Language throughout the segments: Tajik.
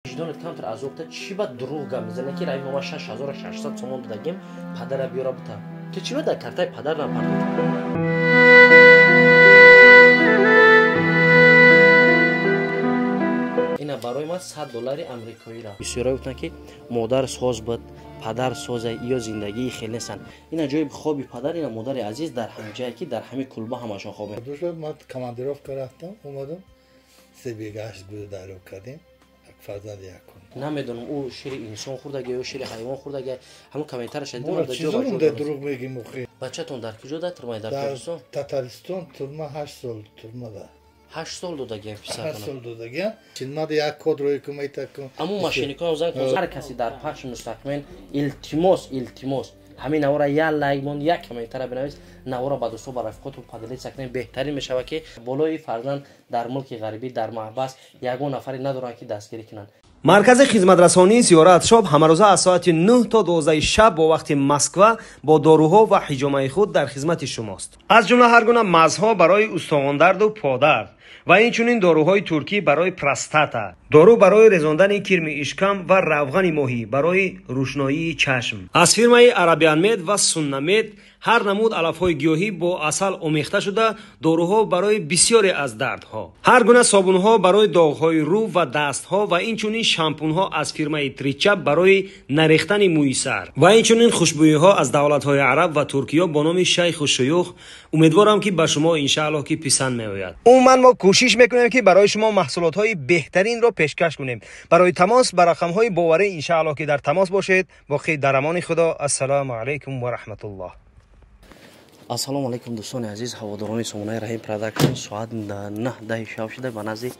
Виҷдонат камтар азобта чӣ ба дурӯғ гап мезанӣ, ки раи мама 6600 сомон додагим, падара биёра бута. Ту чӣ ба дар картаи падар напардохт? Ина барои ман 100 доллари амрикоира. Бисёрое гуфтанд, ки модар соз буд, падар соза, ё зиндагии хел нестанд. Ина ҷои хоби падар, ина модари азиз дар ҳамҷае, ки дар ҳамин кулба ҳамашон хоб. Ман командировка рафтам, омадам, себегашт буд, дарё кардем. Фарзанди якум. Намедонам, ӯ шири инсон хӯрдаги ё шири ҳайвон хӯрдаги. Ҳамон комментараш дидам. Дурӯғ мегӣ мухи. Бачатон дар куҷо дар турмай, дар Тоҷикистон? Татаристон турма, 8 сол турмада. 8 сол додагиам писаратон? 8 сол додагиам. Чинмада як код рӯй кун мета кун. Аммо машиникоам занг ҳар каси дар пахши мустақимен, илтимос, илтимос, ҳамин навора як лайк мон, як комментара бинавис, навора ба дӯсто, ба рафиқотон поделиться кунем, беҳтарин мешавад, ки болои фарзанд дар мулки ғарибӣ, дар маҳбас ягон нафаре надоранд, ки дастгирӣ кунанд. Маркази хизматрасонии Зиёрат Шоп ҳамарӯза аз соати 9 то 12 шаб бо вақти Москва бо доруҳо ва ҳиҷомаи худ дар хизмати шумост. Аз ҷумла ҳар гуна мазҳо барои устухондарду подард ва инчунин доруҳои туркӣ барои простата, дору барои резондани кирми ишкам ва равғани моҳӣ барои рӯшноии чашм. Аз фирмаи Арабианмед ва Суннамед ҳар намуд алафҳои гиёҳӣ бо асал омехта шуда, доруҳо барои бисёре аз дардҳо, ҳар гуна собунҳо барои доғҳои рӯ ва дастҳо ва инчунин шампунҳо аз фирмаи Тричап барои нарехтани мӯи сар ва инчунин хушбӯиҳо аз давлатҳои араб ва Туркиё бо номи Шайху Шуюх. Умедворам, ки ба шумо иншааллоҳ ки писанд меояд. Умуман мо кӯшиш мекунем, ки барои шумо маҳсулотҳои беҳтаринро пешкаш кунем. Барои тамос ба рақамҳои боварӣ иншааллоҳ ки дар тамос бошед. Боқӣ дар амони Худо. Ассалому алайкум ва раҳматуллоҳ. Ассалому алайкум, дӯстони азиз, ҳаводорони сомонаи Раҳим Продакшн. Соат 9-10 шаб шуда, ба назди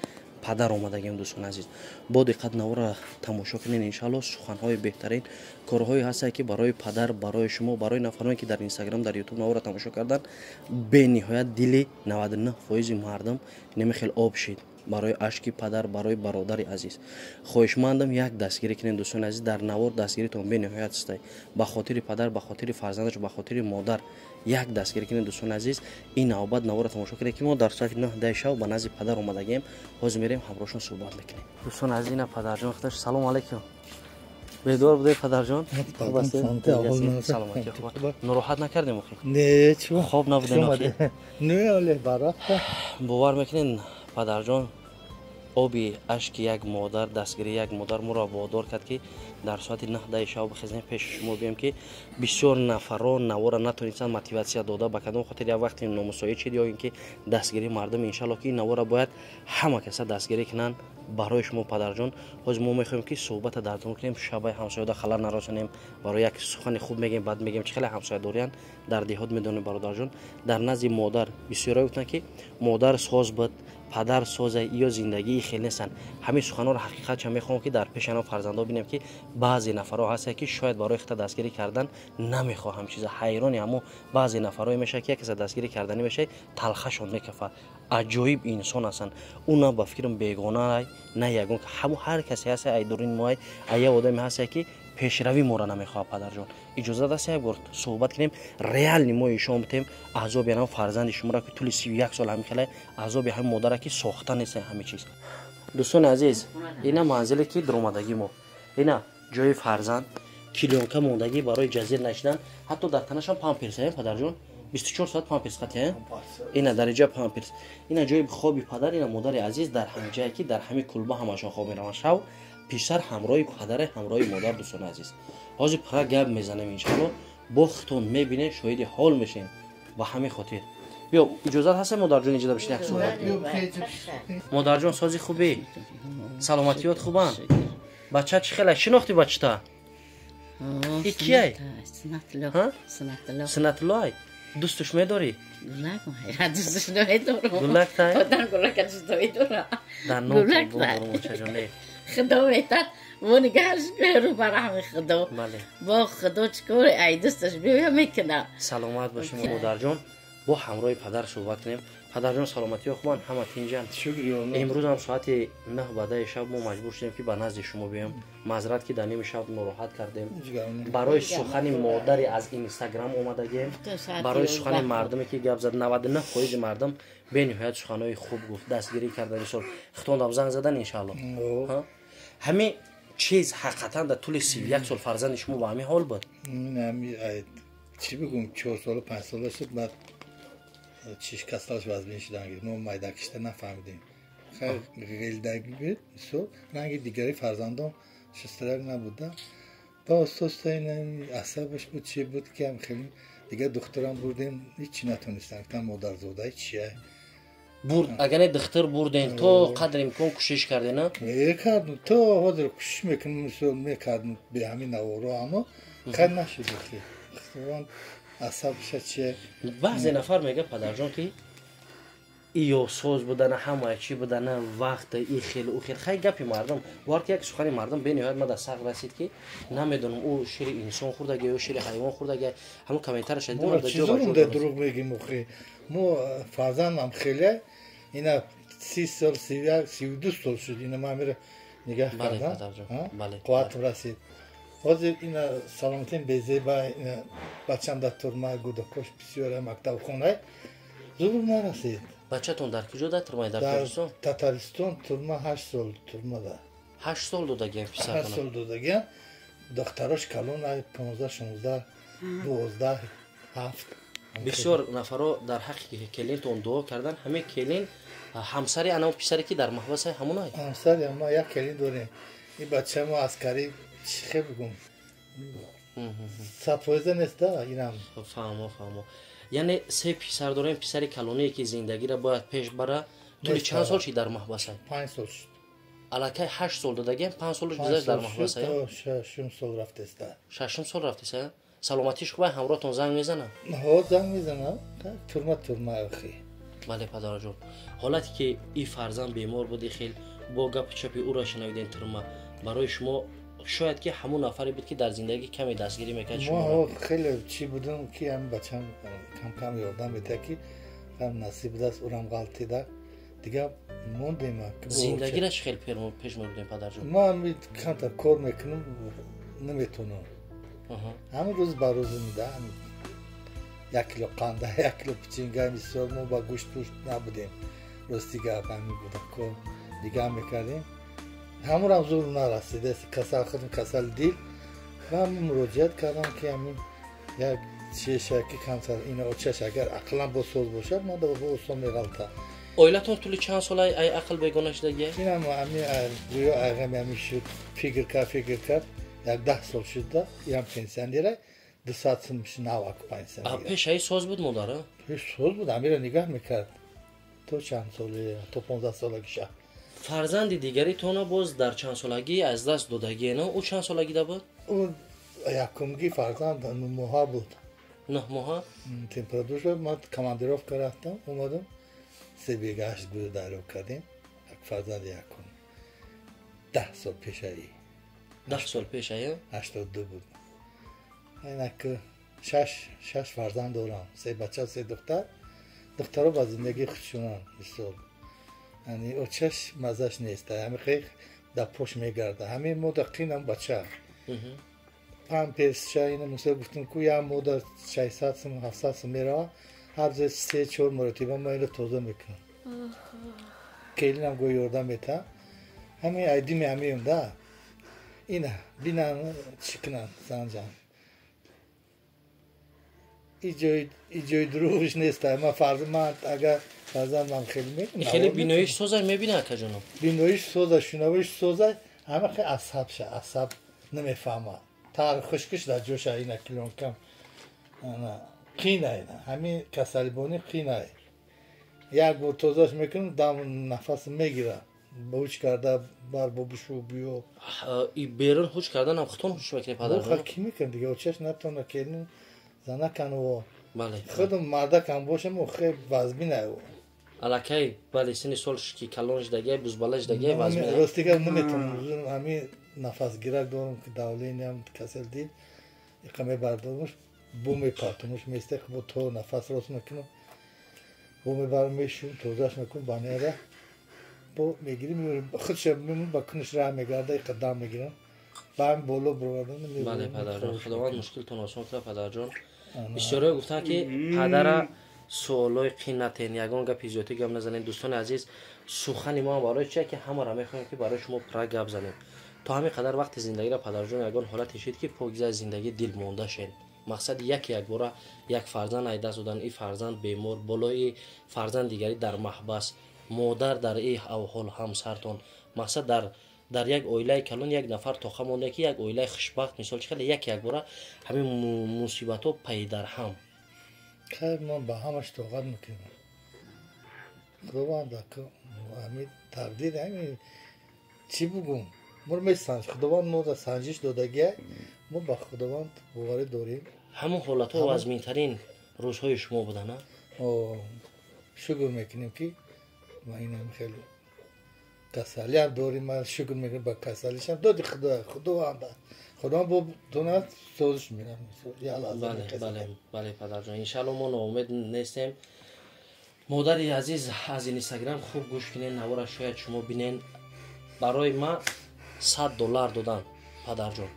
падар омадагем. Дӯстони азиз, бо диққат навора тамошо кунед. Иншаалло, суханҳои беҳтарин, корҳое ҳастанд, ки барои падар, барои шумо, барои нафароне, ки дар Инстаграм, дар Ютуб навора тамошо карданд, бениҳоят дили 99% мардум немихел об шид барои ашки падар, барои бародари азиз. Хоҳишмандам, як дастгирӣ кунед, дӯстони азиз. Дар навор дастгиритон бениҳоят стай. Ба хотири падар, ба хотири фарзандаш, ба хотири модар як дастгирӣ кунед, дӯстони азиз. Ин навбат навора тамошо кунед, ки мо дар соати 9-10 шаб ба назди падар омадагием. Ҳозир мерем, ҳамроҳшон суҳбат мекунем. Дӯстони азиз, ина падарҷон худаш. Салому алайкум, бедор будед, падарҷон? Саломатӣ, нороҳат накардем охи? Не, чӣ? Хоб набудем охи? Не, оле барахта. Бовар мекунед, падарҷон, оби ашки як модар, дастгирии як модар моро водор кард, ки дар соати 9-10 шаб бихезем, пеши шумо биёем, ки бисёр нафарро навора натонистанд мотиватсия дода, ба кадом хотир як вақти номусоид шид ё ин ки дастгирии мардум. Иншалло, ки ин навора бояд ҳама каса дастгирӣ кунанд барои шумо, падарҷон. Ҳозир мо мехоҳем, ки суҳбата дардон кунем, шабаи ҳамсояда халал нарасонем. Барои як сухани хуб мегем, баъд мегем, чӣ хеле ҳамсоядорианд дар деҳот. Медонем, бародарҷон, дар назди модар бисёрое гуфтанд, ки модар соз буд, падар соза, ё зиндагии хел нестанд. Ҳамин суханҳоро ҳақиқатша мехоҳам, ки дар пеши ано фарзандҳо бинем, ки баъзе нафарҳо ҳастанд, ки шояд барои хита дастгирӣ кардан намехоҳам чиза. Ҳайрони ҳамо баъзе нафарҳое мешавад, ки як каса дастгирӣ карданӣ мешавад, талхашон мекафад. Аҷоиб инсон ҳастанд. Ӯ на ба фикрам бегона, на ягон ҳамо, ҳар касе ҳаста, ай дурини моай, ай як одаме ҳаста, ки пешравӣ моро намехоҳад. Падарҷон, иҷозат аст, як бор суҳбат кунем, реални мо ишон бутем азоби ҳам фарзанди шуморо, ки тӯли 31 сол ҳамин хеле азоби ҳами модара, ки сохта нест ҳамин чиз. Дӯстони азиз, ина манзиле, ки дуромадагӣ мо, ина ҷои фарзанд, клеёнка мондагӣ барои ҷазир нашидан. Ҳатто дар танашам памперс, падарҷон, 24 соат памперс қатия. Ина дариҷа памперс, ина ҷои хоби падар, ина модари азиз дар ҳамҷае, ки дар ҳамин кулба ҳамашон хоб мераванд шав, писар ҳамроҳи падаре, ҳамроҳи модар. Дӯстони азиз, ҳозир пара гап мезанем, иншалло, бо худтон мебинед, шоҳиди ҳол мешем. Ба ҳамин хотир биё, иҷозат ҳаст, модарҷон, иҷоза бишин, як суҳбат. Модарҷон, сози хубӣ, саломатиёт хубанд? Бача чӣ хела, шинохтӣ бачата? И кияй? Сунатуллоай? Дӯстуш медорӣ? Гулак тай? Дар ном. Худо метад, мо нигаҳш беру бараҳми Худо. Бо Худо чикор ай дӯсташ биёя мекунам. Саломат бошем, модарҷон. Бо ҳамроҳи падар суҳбат кунем. Падарҷон, саломатиё хубанд, ҳама тинҷанд? Имрӯзам соати 9 ба 10 шаб мо маҷбур шудем, ки ба назди шумо биёем. Маъзарат, ки дар ними шаб нороҳат кардем. Барои сухани модари аз Инстаграм омадагем, барои сухани мардуме, ки гап зад. 99% мардум бениҳоят суханҳои хуб гуфт, дастгирӣ карда. Мисол, хитондам занг задан, иншаалло. Ҳамин чиз ҳақиқатан дар тӯли 31 сол фарзанди шумо ба ҳамин ҳол буд? Чӣ бигӯм, 4 сола 5 сола шуд, баъд чиш касалаш вазбин шудан гирифт. Мо майдакишта нафаҳмидем. Ғелдагӣ буд, мисол ранги дигари фарзандон шустрак набуда. Ба оста-оста ин асабаш буд, чи буд ки ҳам хеле дигар духтарам бурдем, ҳеҷ натонистам. Гуфтам модарзодаи чия? Бурд, агар не духтар бурдем, то қадри имкон кӯшиш кардена? Мекардем, то ҳозир кӯшиш мекунем, мисол мекардем бе ҳамин наворо, аммо хайр нашуд. Худованд асабша чия. Баъзе нафар мега падарҷон ки иё соз будана, ҳама чӣ будана, вақт и хел у хел. Хай гапи мардум, бовар ки як сухани мардум бениҳоят ма дар сахт расид ки намедонам ӯ шири инсон хӯрдаги ё шири ҳайвон хӯрдаги. Ҳамон комментарша дидам. Чизорум да дурӯғ мегим охи. Мо фарзандам хеле ина 30 сол, 31, 32 сол шуд, ина ман мера нигаҳ кардам. Қувватам расид. Ҳозир ина саломатим безеба, ина бачам дар турма, гудакош бисёр мактабхона зур нарасид. Бачатон дар куҷо дар турмаи дар Тоҷикистон? Татаристон турма 8 сол турмада. 8 сол додагиан писаратон? 8 сол додагиан. Духтарош калон 15, 16, 12, 7. Бисёр нафаро дар ҳаққи келинтон дуо кардан. Ҳамин келин ҳамсари анав писаре ки дар маҳбаса ҳамонай? Ҳамсари ма як келин дорем. Ин бача мо аскарӣ чӣ хел бигӯм? 100% нест да инам. Фаҳмо, фаҳмо. Яъне се писар дорем, писари калоние ки зиндагиро бояд пеш бара. Тӯли чанд сол шид дар маҳбаса? 5 сол шуд. Аллакай 8 сол додагиам, 5 солш гузашт дар маҳбаса. Шашум сол рафтеста. Шашум сол рафтеста? Саломатиш хуб, ҳамроҳтон занг мезанад? Ҳо, занг мезанад. Турма турма охи. Бале падарҷон. Ҳолате ки и фарзанд бемор буд, хел бо гапи чапи ӯро шунавидем турма. Барои шумо шояд ки ҳамон нафаре буд ки дар зиндагӣ каме дастгирӣ мекард шумо. Мо хеле чӣ будам ки ҳам бачам кам-кам ёрдам медиҳад ки ҳам насиб будааст, ӯрам ғалтида. Дигар мондем. Зиндагиро чӣ хел пеш мебурдем падарҷон? Ман камтар кор мекунам, наметавонам. Ҳамин рӯз ба рӯз меда, 1 кило қанда, 1 кило печенье, мисол мо ба гӯшт пӯшт набудем. Рости гап ҳамин буда, кор дигар мекардем. Ҳамонам зур нарасид, касал худам касал дил. Ва муроҷиат кардам ки ҳамин як чеша ки камтар ина очаш агар ақлан бо соз бошад, ман бо осон меғалтам. Оилатон тӯли чанд сол ай ақл бегона шудагия? Инам ҳамин гӯё айғами ҳамин шуд, фикр кард, як 10 сол шуда, инам пенсионера, 200 сум навак пенсионера. Пеш ай соз буд модара? Пеш соз буд, ҳамира нигаҳ мекард. То чанд соли, то 15 солагиша. Фарзанди дигаритона боз дар чанд солагӣ аз даст додагиена? Ӯ чанд солагида буд? Ӯ якумги фарзанд 9 моҳа буд. 9 моҳа? Температура шуд, ман командировка рафтам, омадам, се бегашт гӯё дарёб кардем. Як фарзанди якум. 10 сол пешаи. 10 сол пешаи? 82 буд. Инак 6 фарзанд дорам. 3 бача, 3 духтар. Духтаро ба зиндагии худшонанд, мисол. Яъне очаш маззаш нест, ҳамин хел дар пош мегарда. Ҳамин мода қинам бача. Памперсша ина мисол гуфтем ку як мода 600 сум, 700 сум мерава, ҳар рӯз 3-4 маротиба ман инро тоза мекунам. Келинам гоҳ ёрдам метаҳад. Ҳамин айдими ҳамием да. Ина бинан чӣ кунанд занҷан. Иҷои дурӯғиш нест. Ман ман агар фарзандам хеле мекунам. Хеле биноиш соза мебина акаҷонам. Биноиш соза, шунавоиш соза, ҳама хеле асаб ша, асаб намефаҳмад. Тар хушкиш дар ҷоша ина килонкам. Ана қина ина. Ҳамин касалибонӣ қина. Як бор тозаш мекунам, дам нафас мегирам. Ҳуч карда бар бобушу биё. И берун ҳуч карданам худтон ҳуч мекунед падарҷон? Ки мекунам дига, очаш натона келин занаканво. Бале. Худам мардакам бошам, хеле вазбин ай. Аллакай бале сини солш ки калон шудагиай, бузбала шудагиай вазбин. Рости гап наметавонам. Ҳамин нафасгирак дорам ки давлениям касал дил, иқа мебардормуш, бу мепартумуш месте, бо то нафас рост мекунам. Бу мебарам мешум, тозаш мекунам банера. Бо мегирим, меорим. Худша мемон ба куниш раҳ мегарда, иқа дам мегирам. Ба ҳамин боло бировардан мебарам. Бале падарҷон, Худованд мушкилтон осон кунад падарҷон. Бисёриҳо гуфтанд ки падара суолҳои қин натен, ягон гапи зиёдӣ гап назанем. Дӯстони азиз, сухани мо ҳам барои чия ки ҳамаро мехоҳем ки барои шумо пурра гап занем. То ҳамин қадар вақти зиндагиро падарҷон ягон ҳолате шид ки покиза зиндагӣ дил монда шед. Мақсад яке якбора як фарзанд ай даст додан, и фарзанд бемор, болои фарзанд дигарӣ дар маҳбас, модар дар и авҳол, ҳамсартон. Мақсад дар як оилаи калон як нафар тоқа монда ки як оилаи хушбахт, мисол чӣ хеле як якбора ҳамин мусибатҳо пайдарҳам. Хайр, ман ба ҳамаш тоқат мекунам. Худованд ҳамин тақдир, ҳамин чӣ бугум, моро месанҷ, Худованд моро санҷиш додагия, мо ба Худованд боварӣ дорем. Ҳамон ҳолатҳо вазминтарин рӯзҳои шумо буданд, а? Шукр мекунем ки ма инам хеле касалиам дорем, ман шукр мекунем ба касалишам доди Худо, Худованд. Худованд бо донад созиш мерам. Бале, бале, бале, падарҷон, иншаалло мо ноумед нестем. Модари азиз, аз Инстаграм хуб гӯш кунед, навора шояд шумо бинен. Барои ма $100 додан, падарҷон.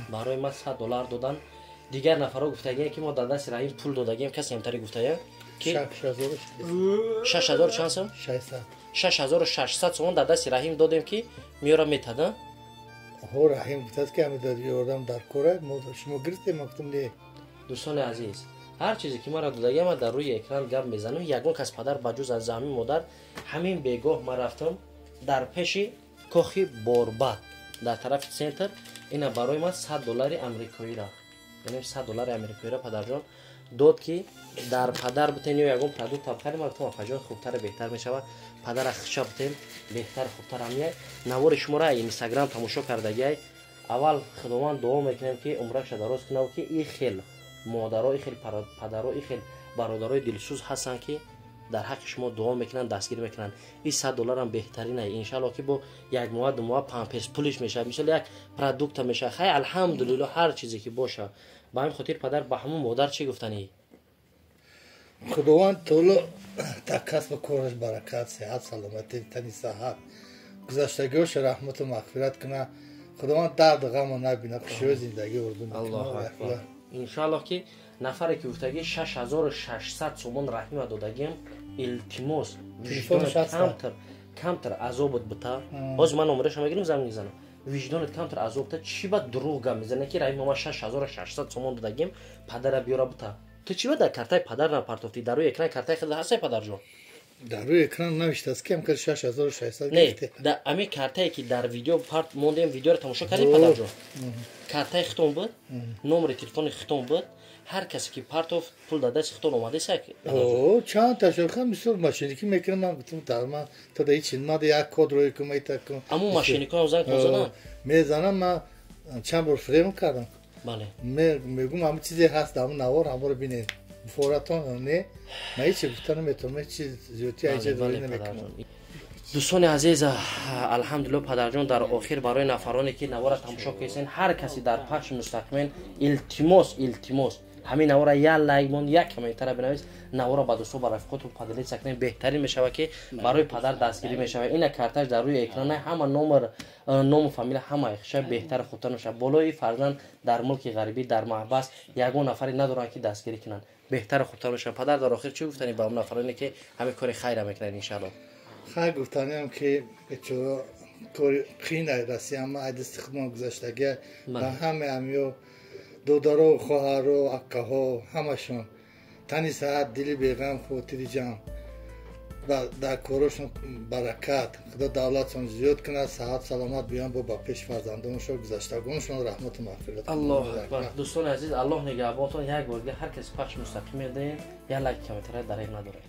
Барои ма $100 додан. Дигар нафарҳо гуфтагиям ки мо дар дасти Раҳим пул додагием, касе ҳамтари гуфтая ки 6000 чанд сом? 6600 сомон дар дасти Раҳим додем ки меёра метада. Ҳо, Раҳим гуфтааст ки ҳамин ёрдам дар кора, мо шумо гирифтем, ман гуфтам не. Дӯстони азиз, ҳар чизе ки маро додагиам, ман дар рӯи экран гап мезанам. Ягон кас падар ба ҷуз аз ҳамин модар. Ҳамин бегоҳ ман рафтам дар пеши кохи Борбад дар тарафи центр, ина барои ман $100 амрикоиро, яъне $100 амрикоиро падарҷон дод ки дар падар бутен ё ягон продукт бихарем. Ман гуфтам апаҷон хубтар беҳтар мешавад, падара хича бутен беҳтар хубтар ҳамияй. Навори шуморо Инстаграм тамошо кардагиай. Аввал Худованд дуо мекунем ки умраша дароз кунав ки и хел модаро, и хел падаро, и хел бародарои дилсӯз ҳастанд ки дар ҳаққи шумо дуо мекунанд, дастгирӣ мекунанд. И $100 беҳтарин ай. Иншаалло ки бо як моҳа, ду моҳа памперс пулиш мешавад, мисол як продукта мешавад. Хай, алҳамдулилло, ҳар чизе ки боша. Ба ҳамин хотир падар ба ҳамун модар чӣ гуфтанӣ? Худованд таоло дар касбу кораш баракат, сеҳат, саломатӣ, тани саҳат, гузаштагиҳоша раҳмату мағфират кунад. Худованд дарду ғамро набинад, хушиҳои зиндагӣ орзу мекунад. Аллоҳу акбар. Иншаалло ки нафаре ки гуфтагӣ 6600 сомон Раҳима додагиам, илтимос камтар камтар азобот бита. Ҳозир ман номераша мегирам, занг мезанам. Виҷдонат камтар азоб бита, чӣ ба дурӯғ гап мезанад ки Раҳима ма 6600 сомон додагиам, падара биёра бита. Ту чӣ ба дар картаи падар напартофтӣ? Дар рӯи экран картаи хеле ҳастай, падарҷон? Дар рӯи экран навиштааст ки ҳамкар 6600 Не, дар ами картае ки дар видео парт мондем, видеоро тамошо кардем, падарҷон. Картаи хитон буд, номери телефони хитон буд. Ҳар касе ки партофт пул дар дасти хитон омадеса. Чанд ташаккур, мисол мошинникӣ мекунам, ман гуфтам дар ман то да ҳеч ман як код рӯй кун, ман кун. Аммо мошинникҳо занг мезананд? Мезанам, ман чанд бор фиреб кардам. Бале. Мегӯм ҳамин чизе ҳаст дар навор, ҳаморо бинед. Форатон не, ман ҳеч гуфта наметавонам, ҳеч чиз зиёдтӣ айҷа дорӣ намекунам. Дӯстони азиз, алҳамдулилло, падарҷон, дар охир барои нафароне ки навора тамошо кардед, ҳар касе дар пахши мустақимен, илтимос, илтимос, ҳамин навора як лайк мон, як комментара бинавис, навора ба дӯсто, ба рафиқотон поделиться кунед, беҳтарин мешавад ки барои падар дастгирӣ мешавад. Ина карташ дар рӯи экрана, ҳама номер, ному фамилия, ҳама хиша беҳтар хубтар мешавад. Болои фарзанд дар мулки ғарибӣ, дар маҳбас, ягон нафаре надоранд ки дастгирӣ кунанд, беҳтар хубтар мешавад. Падар, дар охир чӣ гуфтанӣ ба он нафароне ки ҳамин кори хайра мекунанд, иншаалло? Хайр гуфтаниам ки бечора кори қин Россия ма ай дасти худмон гузаштагия, ба ҳама ҳамиё додаро, хоҳаро, аккаҳо, ҳамашон тани саҳат, дили беғам, хотири ҷамъ ва дар корошон баракат, Худо давлатшон зиёд кунад, саҳат саломат биён бо ба пеши фарзандонашон, гузаштагонашон раҳмату мағфират. Аллоҳу акбар. Дӯстони азиз, Аллоҳ нигаҳбонтон. Як бор дигар ҳар касе пахш мустақим медиҳем, як лайк, комментария дареғ надоред.